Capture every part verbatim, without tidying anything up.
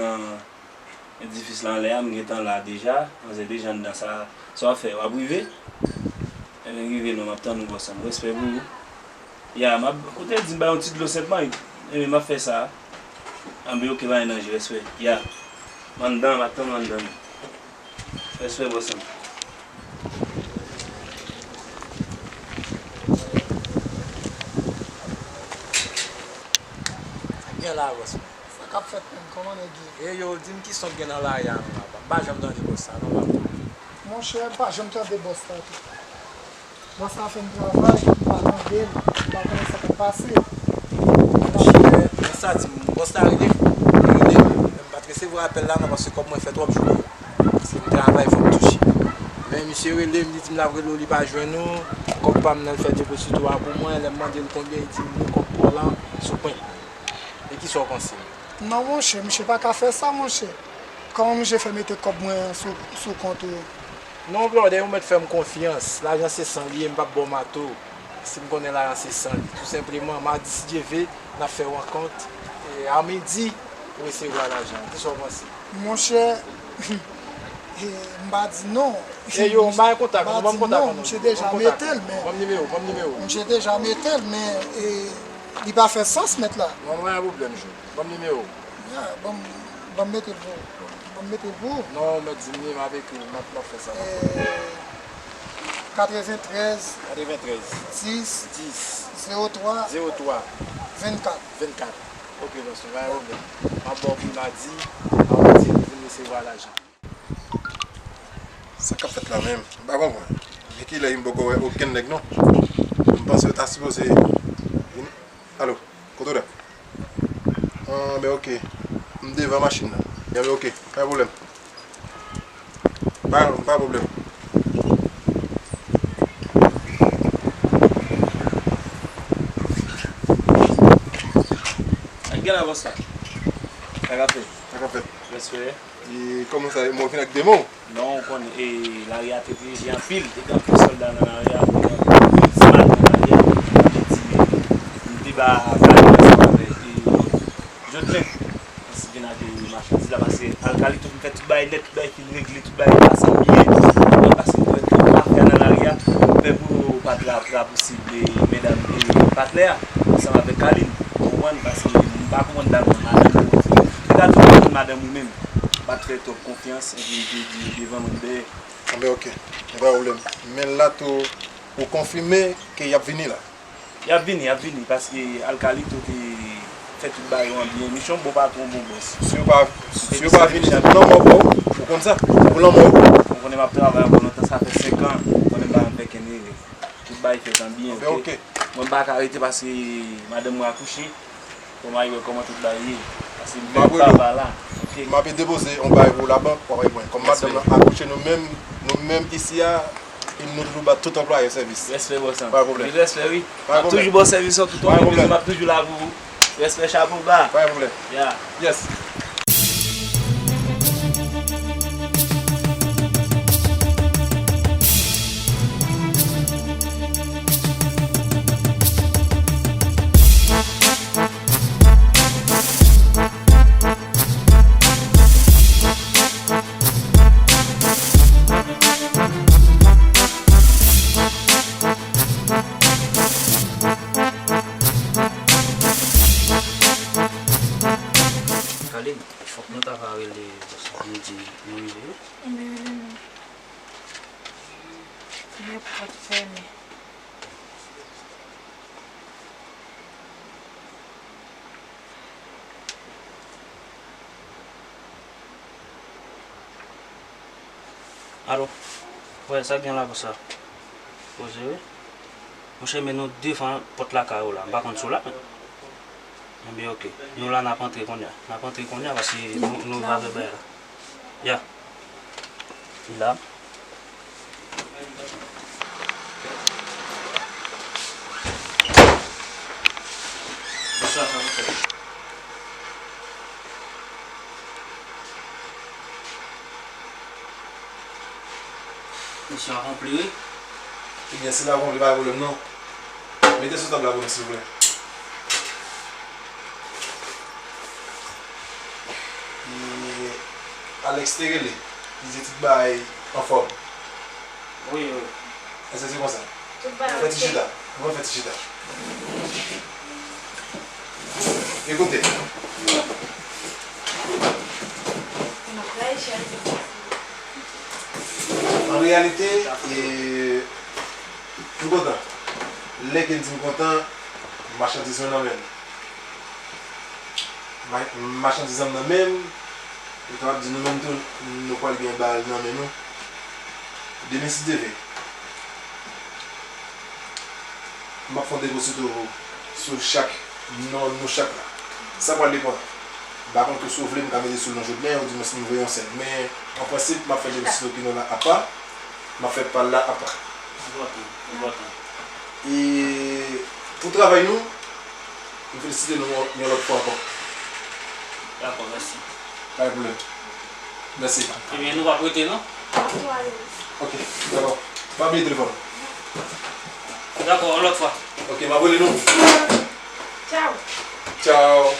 Nan edifis la anlè a, m gentan la deja. Manzè deja anndan sa. Sa w ap fè? W ap rive? Ebyen, rive non, m ap tann ou, bòs la. Respè pou ou. Ya, m ap, ou te di m ba yon ti dlo senpman. Ebyen, m ap fè sa. Anben, oke, pa gen danje, respè. Ya. M anndan, m ap tann ou anndan. Respè, bòs la. Gen la, bòs mwen. Sa k ap fèt menm? Kòman nèg ye? E yo, di m kisa k gen nan lari a non, papa. M pa janm tande bòs sa non, papa. Monchè, m pa janm tande bòs la tou. Bòs la fè m travay, m pa tande l, m pa konnen sa k ap pase. Monchè, bòs la di m, bòs la rele m, li rele m, men m pa t resevwa apèl la non, paske kòb mwen fè twòp jou. Se m travay, fò m touche. Men misye rele m, li di m l ap rele w, li pa jwenn ou. Kòb pa m nan, l fè depozito a pou mwen. Lè m mande l konbyen, li di m non, kòb pa w lan sou kont mwen. E kisa w panse? Non, monchè, misye pa ka fè sa, monchè. Kòman misye fè mete kòb mwen an sou, sou kont ou? Non, brother, ou mèt fè m konfyans. Lajan se san li ye, m p ap ba w mato. Si m konnen lajan se san li, tou senpleman, madi, si Dye ve, n ap fè rankont, e, a midi, ou resevwa lajan. Kisa w panse? Monchè, e, m pa di non. E yo, m pa gen kontak, m pa di non, misye deja mete l, men. Ban m nimewo, ban m nimewo. Misye deja mete l, men, e, li pa fè sans, mèt la. Bon, pa gen pwoblèm, Joe. Ban m nimewo. Ya, ban m, ban m mete l pou, ban m mete l pou ou. Non, ou mèt di m li, m ap ekri l, m ap, m ap fè sa. E, katreventrèz, katreventrèz, dis, dis, zewo twa, zewo twa, vennkat, vennkat. Ok, bòs, pa gen pwoblèm. M ap ba w pou madi, a midi, pou vin resevwa lajan. Sa k ap fèt la menm? M pa konprann. Men kilè m poko wè okenn nèg non. M panse yo ta sipoze vini. Alo, kote w ye? Anben, ok. M devan machin nan. Anben, ok. Pa gen pwoblèm. Pa, pa pwoblèm. Gen la, bòs la. Sa k ap fèt? Sa k ap fèt? Respè. E kòman sa ye? Mwen vin ak de mo. Non, ou konnen, e, lari a te pyeje anpil, te gen anpil sòlda nan lari a, te gen anpil smat nan lari a, m te di, m te ba Kalin ansanm avèk, e, Jodlen, ansanm vin ak, e, machandiz la, paske Alkali tou fin fè tout bagay nèt, tout bagay fin regle, tout bagay pase byen, tout bagay pase kòrèk, tout mafya nan lari a, fè pou yo pa t ra-, rapousib, e, medam, e, patnè a, ansanm avèk Kalin, ou konprann, paske m pa konprann dam nan, madanm nan, ou konprann, madanm ou menm, pa t fè twòp konfyans, epi li te di devan mwen, ben. Anben, ok. Gen pa pwoblèm. Men la tou, ou konfime ke y ap vini la? Y ap vini, y ap vini, paske Alkali tou te fè tout bagay yo an byen. Misye yon bon patwon, bon bòs. Si yo pa, si yo pa vini, se pou lanmò pa w, ou konn sa? Se pou lanmò w. Ou konnen m ap travay ankò lontan, sa fè senk an, ou konnen m pa janm fè kenn erè. Tout bagay fèt an byen, ok? Anben, ok. Mwen m pa ka rete paske madanm mwen akouche. Pou m al wè kòman tout bagay ye. Paske m fè papa la. Ok. M ap depoze yon bagay pou labank, w ap al jwenn. Kòm madanm nan akouche, nou menm, nou menm isi a, e nou toujou ba tout anplwaye sèvis. Respè, bòs. Pa pwoblèm. Respè, wi. M ap toujou ba w sèvis an tout omè, m ap toujou la pou ou. Respè, chapo ba. Pa gen pwoblèm. Ya. Yes. Kalin, fòk nou ta va rele bòs la pou nou di nou rive wi. Ebyen, rele nou. Gen pòt fèmen. Alo. Wè, sa k gen la konsa? Poze wi. Monchè, men nou devan pòt lakay ou la. M pa konn si w la menm. Enben, ok. Nou la, n ap antre kounye a. N ap antre kounye a paske nou, nou va fè bagay la. Ya. Li la. Bonswa, sa nou fè? Misyon akonpli, wi. Ebyen, si l akonpli, pa gen pwoblèm, non. Mete sou tab la pou nou, silvouplè. Hmm, Alex te rele, li di tout bagay anfòm. Wi, wi. Èske se konsa? Tout bagay oke. Fè ti chita. Nou pral fè ti chita. Ekoute. An reyalite, e, m kontan. Lè ke m di m kontan, machandiz mwen nan men m. Ma-, machandiz la m nan men m, m kapab di nou menm tou, nou pral gen bal nan men nou. Demen, si Dye vle, m ap fè yon depo sou, sou chak non nou chak la. Sa pral depann. M pa konn ke si w vle, m ka mete sou non Jovenel, oudimwen si m voye yon sèn. Men, an prensip, m ap fè depo sou non la apa, m ap fè pa l la apa. Enpòtan, enpòtan. E pou travay nou, m felisite nou yon, yon lòt fwa ankò. Dakò, mèsi. Pa gen pwoblèm. Mèsi. Ebyen, nou p ap rete, non? Ok, dakò. Pa bliye telefòn ou. Dakò, yon lòt fwa. Ok, m ap rele nou. Tchaw. Tchaw.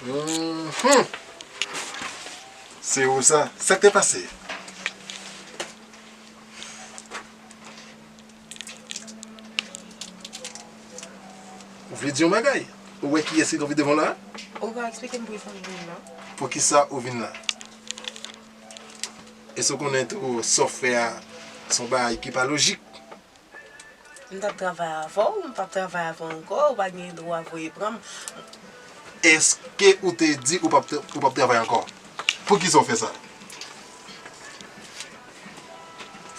Mhm. Se ou sa? Sa k te pase? Ou vle di yon bagay? Ou wè kiyès ki kanpe devan w la? Ou ka eksplike m poukisa m vin la? Poukisa ou vin la? Èske w konnen tou sa w fè a se yon bagay ki pa lojik? M t ap travay avè w, m p ap travay avè w ankò, ou pa gen dwa voye pran m. Èske ou te di ou p ap tra-, ou p ap travay ankò? Poukisa w fè sa?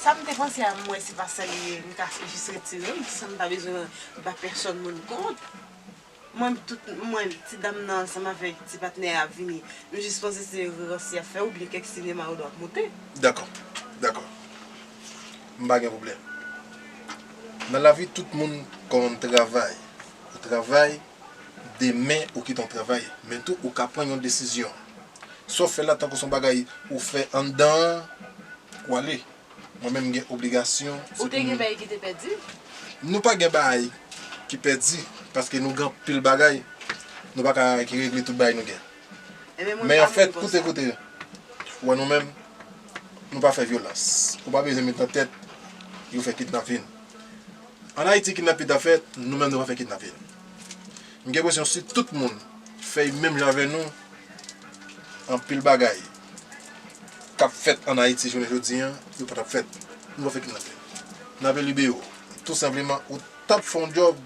Sa m te panse a, m wè se pa sa li ye, m ka jis retire l, san m pa bezwen ba pèsonn moun kont. Mwen, tout, mwen, ti dam nan ansanm avèk ti patnè a ap vini. M jis panse se revanch y ap fè oubyen kèk sinema yo dwe ap moute. Dakò, dakò. M pa gen pwoblèm. Nan lavi, tout moun konn travay. Ou travay, demen ou kite yon travay. Men tou, ou ka pran yon desizyon. Sa w fè la, tankou se yon bagay ou fè anndan an, ou ale. Mwen menm, m gen obligasyon. Ou te gen bagay ki te pèdi? Nou pa gen bagay ki pèdi, paske nou gen anpil bagay. Nou pa ka ki regle tout bagay nou gen. Men anfèt, koute, koute. Ou wè nou menm, nou pa fè vyolans. Ou pa bezwen met nan tèt yo fè kidnapin. Ann Ayiti, kidnapin ta fèt, nou menm nou pa fè kidnapin. M gen enpresyon si tout moun fè menm jan avè nou, anpil bagay k ap fèt ann Ayiti jounen jodi a, yo pa t ap fèt. Nou pa fè kidnapin. N ap libere w. Tou senpleman, ou t ap fè yon djòb,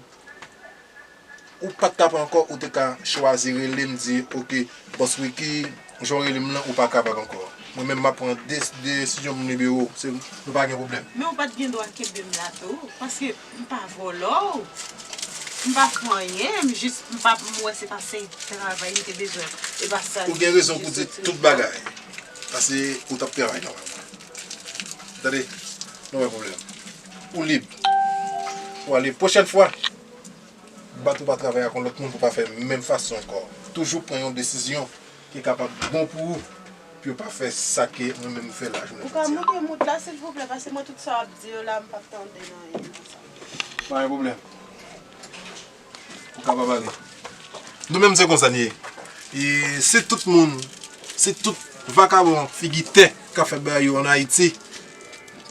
ou pa t ka pran ankò, ou te ka chwazi rele m, di, "Oke, Bòs Ricky, jan w rele m lan, ou pa kapab ankò." Mwen menm, m ap pran de-, desizyon pou m libere w. Se, nou pa gen pwoblèm. Men ou pa t gen dwa kenbe m la tou, paske m pa vòlò w, m pa fè anyen, m jis, m pa, m wè se pa se travay m te bezwen, e pa sa. Ou gen rezon pou di tout bagay, paske ou t ap travay nòmalman. Tande, nou pa gen pwoblèm. Ou lib. Ou ale pwochèn fwa. Bat ou pa travay ak yon lòt moun pou pa fè menm fason ankò. Toujou pran yon desizyon ki kapab bon pou ou, pou yo pa fè sa ke mwen menm m fè la jounen jodi a. Ou ka moute mout la, silvouplè, paske mwen, tout sa w ap di yo la, m p ap tande nan anyen nan sa. Pa gen pwoblèm. Ou kapab ale. Nou menm, se konsa n ye. E se tout moun, se tout vakabon, figi tè k ap fè bagay yo ann Ayiti,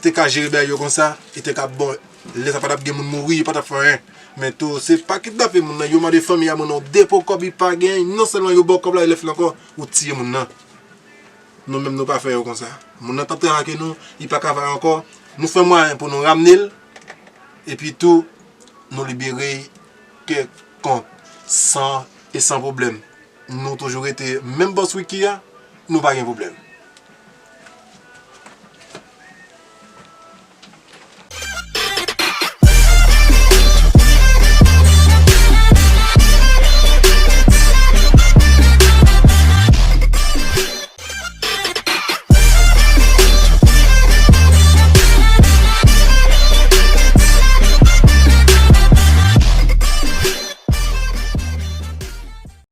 te ka jere bagay yo konsa, e te ka bon. Lè sa pa t ap gen moun mouri, yo pa t ap fè anyen. Men tou, se pa kidnape moun nan, yo mande fanmi a moun nan depo kòb, li pa gen, non sèlman yo ba w kòb la, e lè fini ankò, ou tiye moun nan. Nou menm, nou pa fè yo konsa. Moun nan t ap travay ak nou, li pa ka travay ankò. Nou fè mwayen pou nou ramne l, epi tou, nou libere l kèlkonk, san, e san pwoblèm. Nou toujou rete menm bòs Ricky a, nou pa gen pwoblèm.